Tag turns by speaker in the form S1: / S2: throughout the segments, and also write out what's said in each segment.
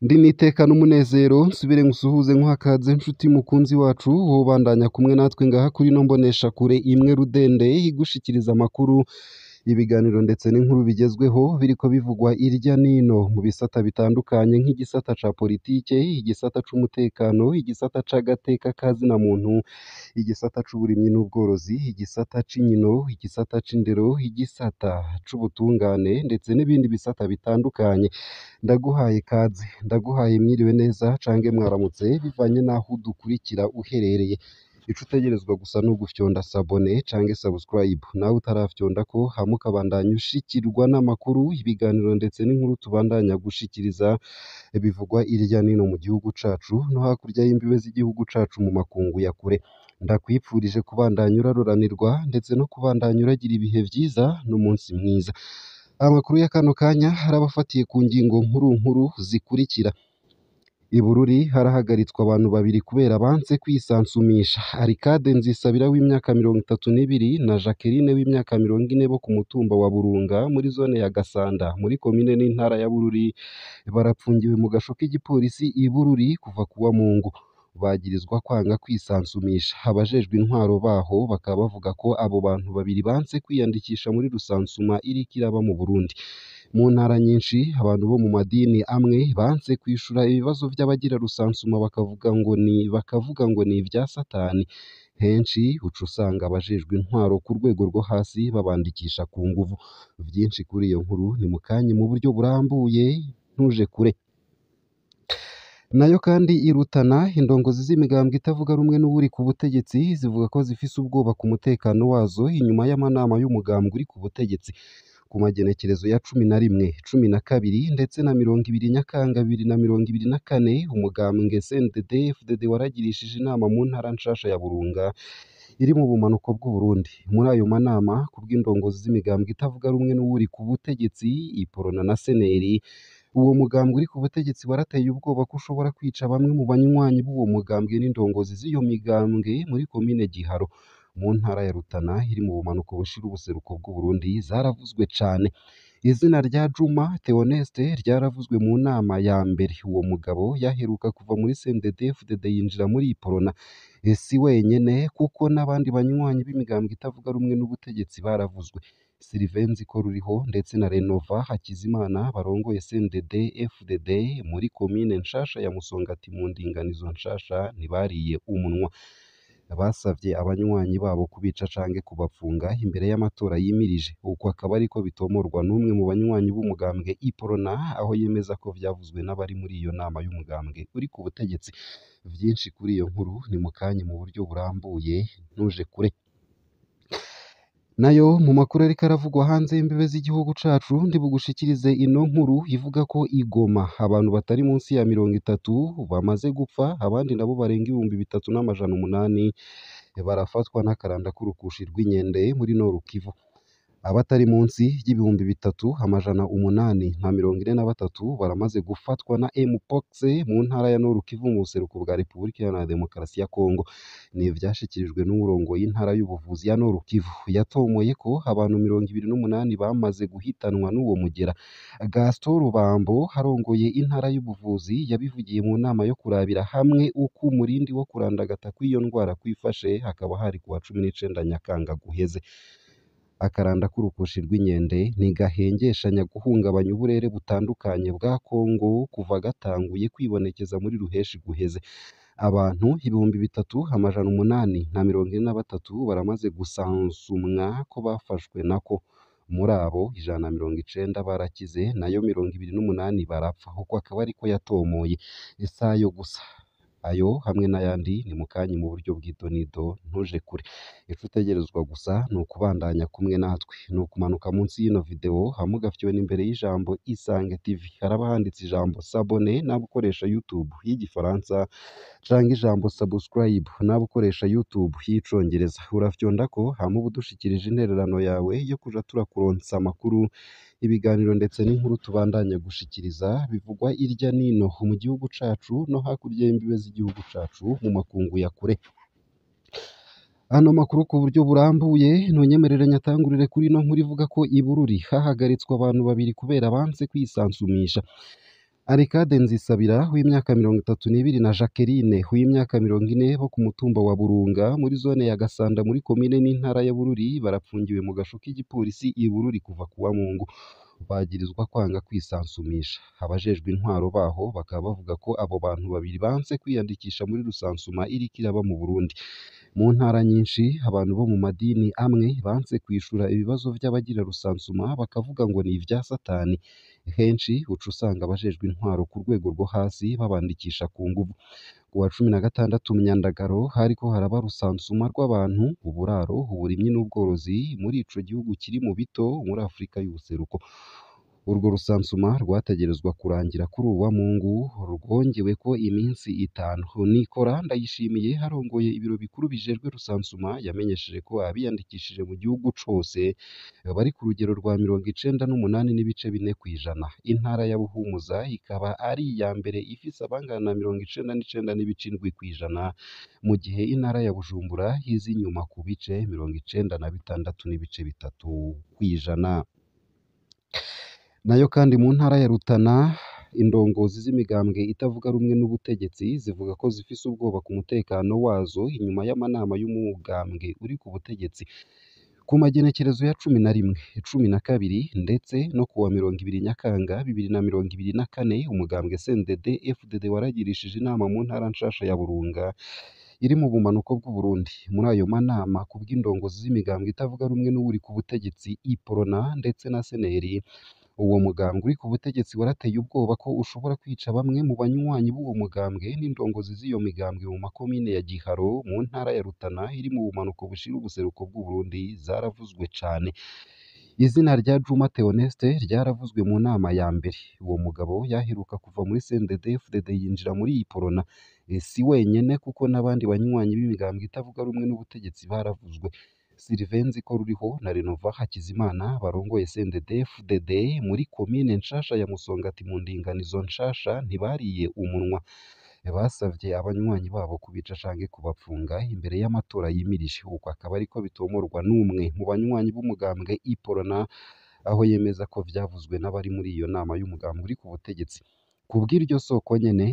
S1: Ndi n'iteka n'umunezero nsubire nkusuhuze nkuhakaze nshuti mukunzi wacu wobandanya kumwe natwe ngaha kuri ino mboneshakure imwe rudende igushikiriza amakuru, ibiganiro ndetse n'inkuru bigezweho biriko bivugwa irya nino mu bisata bitandukanye nk'igisata ca politike, igisata c'umutekano, igisata c'agateka ka zina muntu, igisata c'uburimyi n'ubworozi, igisata c'inkino, igisata c'indero, igisata c'ubutungane ndetse n'ibindi bisata bitandukanye. Ndaguhaye kaze, ndaguhaye mwiriwe neza cange mwaramutse bivanye n'aho udukurikira uherereye. Ico utegerezwa gusa ni ugufyonda sabone cange subscribe, nawe utarafyondako hama ukabandanya ushikirwa n'amakuru, ibiganiro ndetse n'inkuru tubandanya gushikiriza bivugwa irya nino mu gihugu cacu no hakurya y'imbibe z'igihugu cacu mu makungu ya kure. Ndakwipfurije kubandanya uraroranirwa ndetse no kubandanya uragira ibihe vyiza n'umunsi mwiza. Amakuru ya kano kanya arabafatiye ku ngingo nkuru nkuru zikurikira: I Bururi harahagaritswe abantu babiri kubera banse kwisansumisha. Arikade Nzisabira w'imyaka 32 na Jacqueline w'imyaka 40 bo ku mutumba wa Burunga muri zone ya Gasanda muri komine n'intara ya Bururi barapfungiwe mu gasho k'igipolisi i Bururi kuva kuwa Mungu. Bagirizwa kwanga kwisansumisha. Abajejwe intwaro baho bakaba bavuga ko abo bantu babiri banse kwiyandikisha muri rusansuma iriko iraba mu Burundi. Mu ntara nyinshi abantu bo mu madini amwe banse kwishura ibibazo vy'abagira rusansuma bakavuga ngo ni ivya satani. Henshi uca usanga abajejwe intwaro ku rwego rwo hasi babandikisha ku nguvu. Vyinshi kuri iyo nkuru ni mukanya mu buryo burambuye, ntuje kure. Nayo kandi i Rutana, indongozi z'imigambwe itavuga rumwe n'uwuri ku butegetsi zivuga ko zifise ubwoba ku mutekano wazo inyuma y'amanama y'umugambwe uri ku butegetsi. Ku magenekerezo ya 11, 12 ndetse na 20 Nyakanga 2024, umugambwe CNDD-FDD waragirishije inama mu ntara nshasha ya Burunga iri mu bumanuko bw'Uburundi. Muri ayo manama, kubw'indongozi z'imigambwe itavuga rumwe n'uwuri ku butegetsi, Iprona na Seneri, uwo mugambwe uri ku butegetsi warateye ubwoba ko ushobora kwica bamwe mu banywanyi b'uwo mugambwe n'indongozi z'iyo migambwe muri komine Giharo mu ntara ya Rutana iri mu bumanuko bushira ubuseruko bw'Uburundi zaravuzwe cane. Izina rya Juma Theoneste ryaravuzwe mu nama ya mbere. Uwo mugabo yaheruka kuva muri CNDD-FDD yinjira muri Iprona. Si wenyene kuko n'abandi banywanyi b'imigambwe itavuga rumwe n'ubutegetsi baravuzwe. Sylvain Nzikoruriho ndetse na Renova Hakizimana barongoye CNDD-FDD muri komine nshasha ya Musongati mu ndinganizo nshasha ntibariye umunwa. Basavye abanywanyi babo kubica canke kubapfunga imbere y'amatora yimirije. Uko akaba ariko bitomorwa n'umwe mu banywanyi b'umugambwe Iprona, aho yemeza ko vyavuzwe n'abari muri iyo nama y'umugambwe uri ku butegetsi. Vyinshi kuri iyo nkuru ni mukanya mu buryo burambuye, ntuje kure. Nayo mu makuru ariko aravugwa hanze y'imbibe z'igihugu cacu, ndibugushikirize ino nkuru ivuga ko i Goma abantu batari munsi ya 30 bamaze gupfa, abandi nabo barenga 3800 barafatwa n'akaranda k'urukushi rw'inkende muri Nord Kivu. Abatari munsi y'3843 baramaze gufatwa na Mpox mu ntara ya Nord Kivu mu buseruko bwa Repubulika Iharanira Demokarasi ya Kongo. Ni ivyashikirijwe n'uwurongoye intara y'ubuvuzi ya Nord Kivu. Yatomoye ko abantu 28 bamaze guhitanwa n'uwo mugera. Gaston Rubambo arongoye intara y'ubuvuzi yabivugiye mu nama yo kurabira hamwe uko umurindi wo kurandagata kw'iyo ndwara kwifashe, hakaba hari kuwa 19 Nyakanga guheze. Akaranda k'urukushi rw'inkende ntigahengeshanya guhungabanya uburere butandukanye bwa Kongo kuva gatanguye kwibonekeza muri ruheshi guheze. Abantu 3843 baramaze gusansumwa ko bafashwe nako. Muri abo 190 barakize nayo 28 barapfa. Uko akaba ariko yatomoye. Isayo gusa. Ayo hamwe n'ayandi ni mukanya mu buryo bw'idonido, ntuje kure. Ico utegerezwa gusa ni ukubandanya kumwe natwe, ni ukumanuka munsi y'ino video hama ugafyona imbere y'ijambo Isange TV. Haraba handitse ijambo sabone nawe ukoresha YouTube y'igifaransa canke ijambo subscribe nawe ukoresha YouTube y'icongereza. Urafyondako hama uba udushikirije intererano yawe yo kuja turakuronsa amakuru, ibiganiro ndetse n'inkuru tubandanya gushikiriza bivugwa irya nino mu gihugu cacu no hakurya y'imbibe z'igihugu cacu mu makungu ya kure. Ano makuru ku buryo burambuye ntunyemerere nyatangurire kuri ino nkuru ivuga ko i Bururi hahagaritswe abantu babiri kubera banse kwisansumisha. Arikade Nzisabira w'imyaka 32 na Jacqueline w'imyaka 40 bo ku mutumba wa Burunga muri zone ya Gasanda muri komine n'intara ya Bururi barapfungiwe mu gasho k'igipolisi i Bururi kuva kuwa Mungu. Bagirizwa kwanga kwisansumisha. Abajejwe intwaro baho bakaba bavuga ko abo bantu babiri banse kwiyandikisha muri rusansuma iriko iraba mu Burundi. Mu ntara nyinshi abantu bo mu madini amwe banse kwishura ibibazo vy'abagira rusansuma bakavuga ngo ni ivya satani. Henshi uca usanga abajejwe intwaro ku rwego rwo hasi babandikisha ku nguvu. Ku wa 16 Myandagaro hariko haraba rusansuma rw'abantu, uburaro, uburimyi n'ubworozi muri ico gihugu kiri mu bito muri Afrika y'ubuseruko. Urwo rusansuma rwategerezwa kurangira kuri uwa Mungu rwongeweko iminsi 5. Nikora Ndayishimiye arongoye ibiro bikuru bijejwe rusansuma yamenyesheje ko abiyandikishije mu gihugu cose bari ku rugero rwa 98.4 kw'ijana. Intara ya Buhumuza ikaba ari iya mbere ifise abangana na 99.7 kw'ijana, mu gihe intara ya Bujumbura iza inyuma ku bice 96.3 kw'ijana. Nayo kandi mu ntara ya Rutana indongozi z'imigambwe itavuga rumwe n'ubutegetsi zivuga ko zifise ubwoba ku mutekano wazo inyuma y'amanama y'umugambwe uri ku butegetsi. Ku magenekerezo ya 11, 12 ndetse no kuwa 20 Nyakanga 2024 umugambwe CNDD FDD waragirishije inama mu ntara nshasha ya Burunga iri mu bumanuko bw'Uburundi. Muri ayo manama kubw'indongozi z'imigambwe itavuga rumwe n'uwuri ku butegetsi Iprona ndetse na Seneri, uwo mugambwe uri ku butegetsi warateye ubwoba ko ushobora kwica bamwe mu banywanyi b'uwo mugambwe n'indongozi z'iyo migambwe mu makomine ya Giharo mu ntara ya Rutana iri mu bumanuko bushira ubuseruko bw'Uburundi zaravuzwe cane. Izina rya Juma Theoneste ryaravuzwe mu nama ya mbere. Uwo mugabo yaheruka kuva muri CNDD FDD yinjira muri Iprona. Si wenyene kuko n'abandi banywanyi b'imigambwe itavuga rumwe n'ubutegetsi baravuzwe. Sylvain Nzikoruriho na Renova Hakizimana barongoye CNDD FDD muri komine nshasha ya Musongati mu ndinganizo nshasha ntibariye umunwa. Basavye abanywanyi babo kubica canke kubapfunga imbere y'amatora yimirije. Uko akaba ariko bitomorwa n'umwe mu banywanyi b'umugambwe Iprona, aho yemeza ko vyavuzwe n'abari muri iyo nama y'umugambwe uri ku butegetsi. Kubw'iryo soko nyene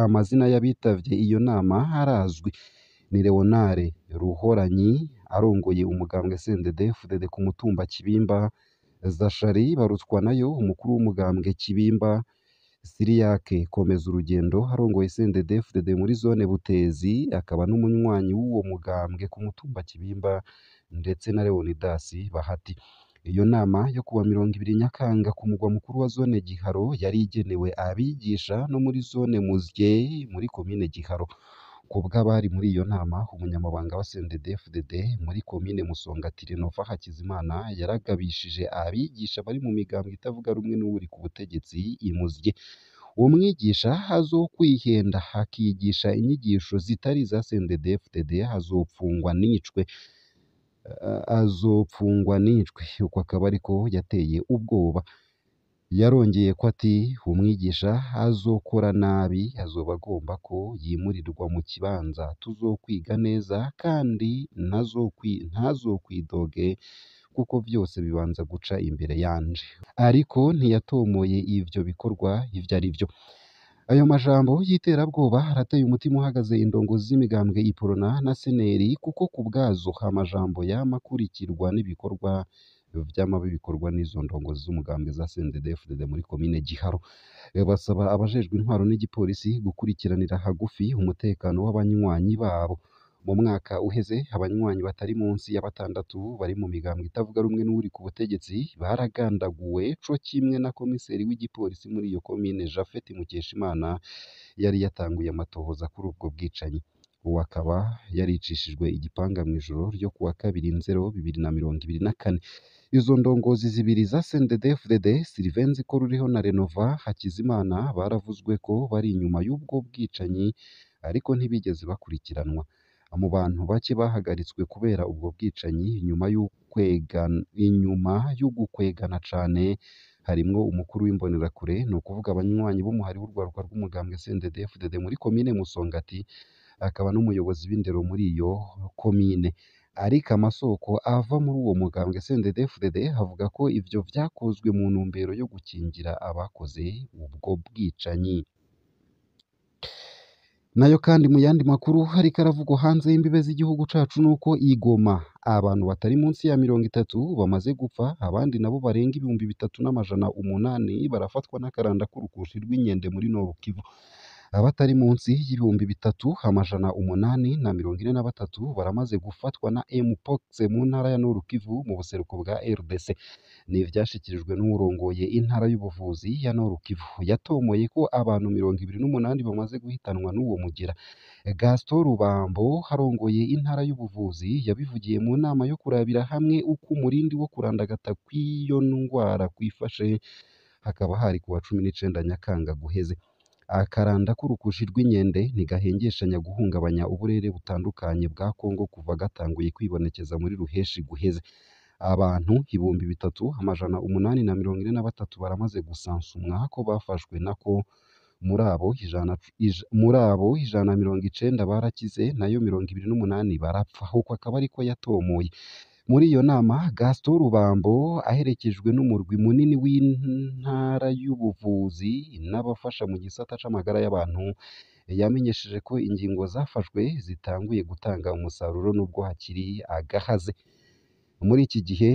S1: amazina y'abitavye iyo nama arazwi. Ni Leonard Ruhoranyi arongoye umugambwe CNDD FDD ku mutumba Kibimba, Zachary Barutwanayo umukuru w'umugambwe Kibimba, Siriyake Komeza Urugendo arongoye CNDD FDD muri zone Butezi akaba n'umunywanyi w'uwo mugambwe ku mutumba Kibimba ndetse na Leonidas Bahati. Iyo nama yo kuwa 20 Nyakanga ku mugwa mukuru wa zone Giharo yari igenewe abigisha no muri zone Muzye muri komine Giharo. Kubw'abari muri iyo nama, umunyamabanga wa CNDD FDD muri komine Musongati Renova Hakizimana yaragabishije abigisha bari mu migambwe itavuga rumwe n'uwuri ku butegetsi i Muzye. Uwo mwigisha azokwihenda akigisha inyigisho zitari iza CNDD FDD azopfungwa nicwe. Uko akaba ariko yateye ubwoba. Yarongeye ko ati umwigisha azokora nabi azoba agomba ko yimurirwa mu kibanza tuzokwiga neza kandi ntazokwidoge kuko vyose bibanza guca imbere yanje. Ariko ntiyatomoye ivyo bikorwa ivyo ari vyo. Ayo majambo y'iterabwoba arateye umutima uhagaze indongozi z'imigambwe Iprona na Seneri kuko ku bwazo amajambo yama akurikirwa n'ibikorwa vyama bikorwa n'izo ndongozi z'umugambwe za CNDD-FDD muri komine Giharo. Basaba abajejwe intwaro n'igipolisi gukurikiranira hagufi umutekano w'abanywanyi babo. Mu mwaka uheze abanywanyi batari munsi ya 6 bari mu migambwe itavuga rumwe n'uri ku butegetsi baragandaguwe co kimwe na komiseri w'igipolisi muri iyo komine Japhet Mukeshimana yari yatanguye amatohoza kuri ubwo bwicanyi. Uwo akaba yaricishijwe igipanga mw'ijoro ryo kuwa 2 Nzero 2024. Izo ndongozi zibiri za CNDD-FDD Sylvain Nzikoruriho na Renova Hakizimana baravuzwe ko bari inyuma y'ubwo bwicanyi ariko ntibigeze bakurikiranwa. Mu bantu bake bahagaritswe kubera ubwo bwicanyi inyuma y'ugukwegana cane harimwo umukuru w'imbonerakure, ni ukuvuga abanywanyi b'umuhari w'urwaruka rw'umugambwe CNDD-FDD muri komine Musongati akaba n'umuyobozi w'indero muri iyo komine. Ariko amasoko ava muri uwo mugambwe CNDD-FDD avuga ko ivyo vyakozwe mu ntumbero yo gukingira abakoze ubwo bwicanyi. Nayo kandi mu yandi makuru hariko aravugwa hanze y'imbibe z'igihugu cacu nuko i Goma abantu batari munsi ya 30 bamaze gupfa, abandi nabo barenga 3800 barafatwa n'akaranda k'urukushi rw'inkende muri Nord Kivu. Abatari munsi y'3843 baramaze gufatwa na Mpox mu ntara ya Nord Kivu mu buseruko bwa RDC. Ni ivyashikirijwe n'uwurongoye intara y'ubuvuzi ya Nord Kivu. Yatomoye ko abantu 28 bamaze guhitanwa n'uwo mugera. Gaston Rubambo arongoye intara y'ubuvuzi yabivugiye mu nama yo kurabira hamwe uko umurindi wo kurandagata kw'iyo ndwara kwifashe, hakaba hari kuwa 19 Nyakanga guheze. Akaranda k'urukushi rw'inkende ntigahengeshanya guhungabanya uburere butandukanye bwa Kongo kuva gatanguye kwibonekeza muri ruheshi guheze. Abantu 3843 baramaze gusansumwa ko bafashwe nako, muri abo 190 barakize nayo 28 barapfa. Uko akaba ariko yatomoye. Muri iyo nama Gaston Rubambo aherekejwe n'umurwi munini w'intara y'ubuvuzi n'abafasha mu gisata c'amagara y'abantu, yamenyesheje ko ingingo zafashwe zitanguye gutanga umusaruro nubwo hakiri agahaze. Muri iki gihe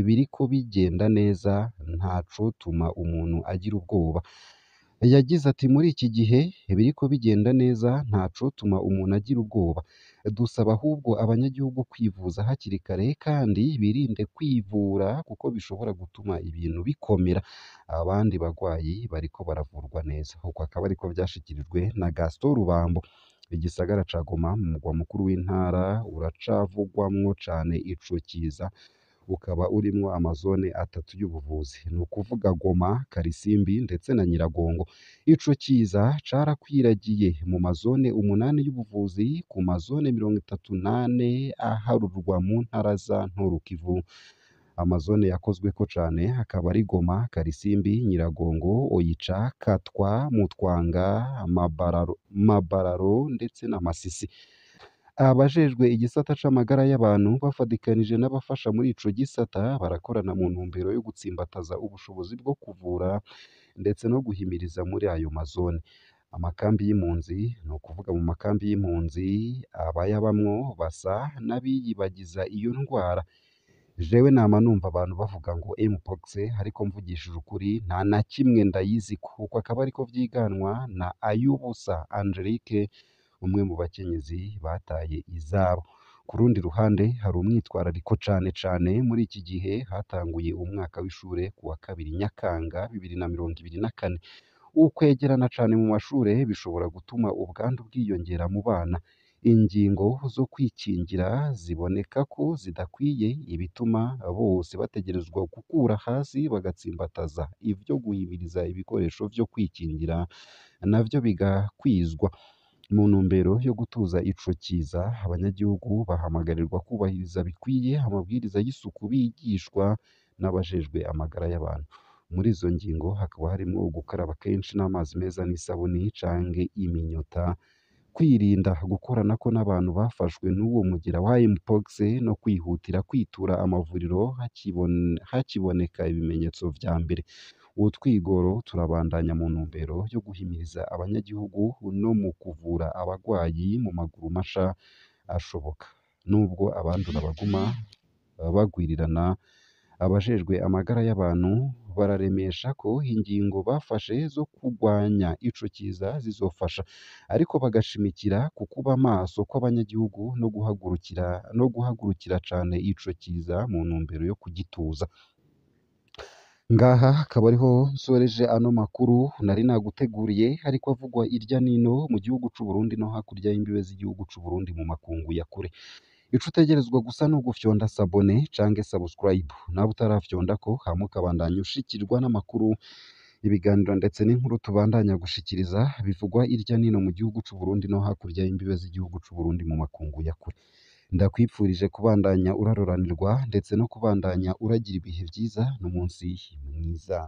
S1: biriko bigenda neza, ntacotuma umuntu agira ubwoba. Yagize ati muri iki gihe biriko bigenda neza, ntacotuma umuntu agira ubwoba. Dusaba ahubwo abanyagihugu kwivuza hakiri kare kandi birinde kwivura kuko bishobora gutuma ibintu bikomera. Abandi bagwayi bariko baravurwa neza. Uko akaba ariko vyashikirijwe na Gaston Rubambo. Igisagara ca Goma mu mugwa mukuru w'intara uracavugwamwo cane ico kiza, ukaba urimwo amazone atatu y'ubuvuzi, ni ukuvuga Goma, Karisimbi ndetse na Nyiragongo. Ico kiza carakwiragiye mu mazone 8 y'ubuvuzi ku mazone 34 aharurwa mu ntara za Nord Kivu. Amazone yakozweko cane akaba ari Goma, Karisimbi, Nyiragongo, Oicha, Katwa, Mutwanga, Mabararo ndetse na Masisi. Abajejwe igisata c'amagara y'abantu bafadikanije n'abafasha muri ico gisata barakorana mu ntumbero yo gutsimbataza ubushobozi bwo kuvura ndetse no guhimiriza muri ayo mazone. Amakambi y'impunzi, ni ukuvuga mu makambi y'impunzi abayabamwo basa n'abiyibagiza iyo ndwara. Jewe nama numva abantu bavuga ngo Mpox, ariko mvugishije ukuri nta na kimwe ndayiziko. Uko akaba ariko vyiganwa na Ayubusa Angelique, umwe mu bakenyezi bataye izabo. Ku rundi ruhande hari umwitwarariko cane cane muri iki gihe hatanguye umwaka w'ishure kuwa 2 Nyakanga 2024. Ukwegerana cane mu mashure bishobora gutuma ubwandu bwiyongera mu bana. Ingingo zo kwikingira ziboneka ko zidakwiye, ibituma bose bategerezwa gukura hasi bagatsimbataza ivyo guhimiriza ibikoresho vyo kwikingira navyo bigakwizwa. Mu ntumbero yo gutuza ico kiza, abanyagihugu bahamagarirwa kubahiriza bikwiye amabwiriza y'isuku bigishwa n'abajejwe amagara y'abantu. Muri izo ngingo hakaba harimwo gukaraba kenshi n'amazi meza n'isabuni canke iminyota, kwirinda gukoranako n'abantu bafashwe n'uwo mugera wa Mpox no kwihutira kwitura amavuriro hakiboneka ibimenyetso vya mbere. Utwigoro turabandanya mu ntumbero yo guhimiriza abanyagihugu no mu kuvura abagwayi mu maguru masha ashoboka. Nubwo abandura baguma bagwirirana, abajejwe amagara y'abantu bararemesha ko ingingo bafashe zo kugwanya ico kiza zizofasha, ariko bagashimikira ku kuba maso kw'abanyagihugu no guhagurukira cane ico kiza mu ntumbero yo kugituza. Ngaha akaba ariho nsoreje ano makuru nari naguteguriye ariko avugwa irya nino mu gihugu c'u Burundi no hakurya y'imbibe z'igihugu c'u Burundi mu makungu ya kure. Ico utegerezwa gusa ni ugufyonda sabone canke subscribe, nawe utarafyondako hama ukabandanya ushikirwa n'amakuru, ibiganiro ndetse n'inkuru tubandanya gushikiriza bivugwa irya nino mu gihugu c'u Burundi no hakurya y'imbibe z'igihugu c'u Burundi mu makungu ya kure. Ndakwipfurije kubandanya uraroranirwa ndetse no kubandanya uragira ibihe vyiza n'umunsi mwiza.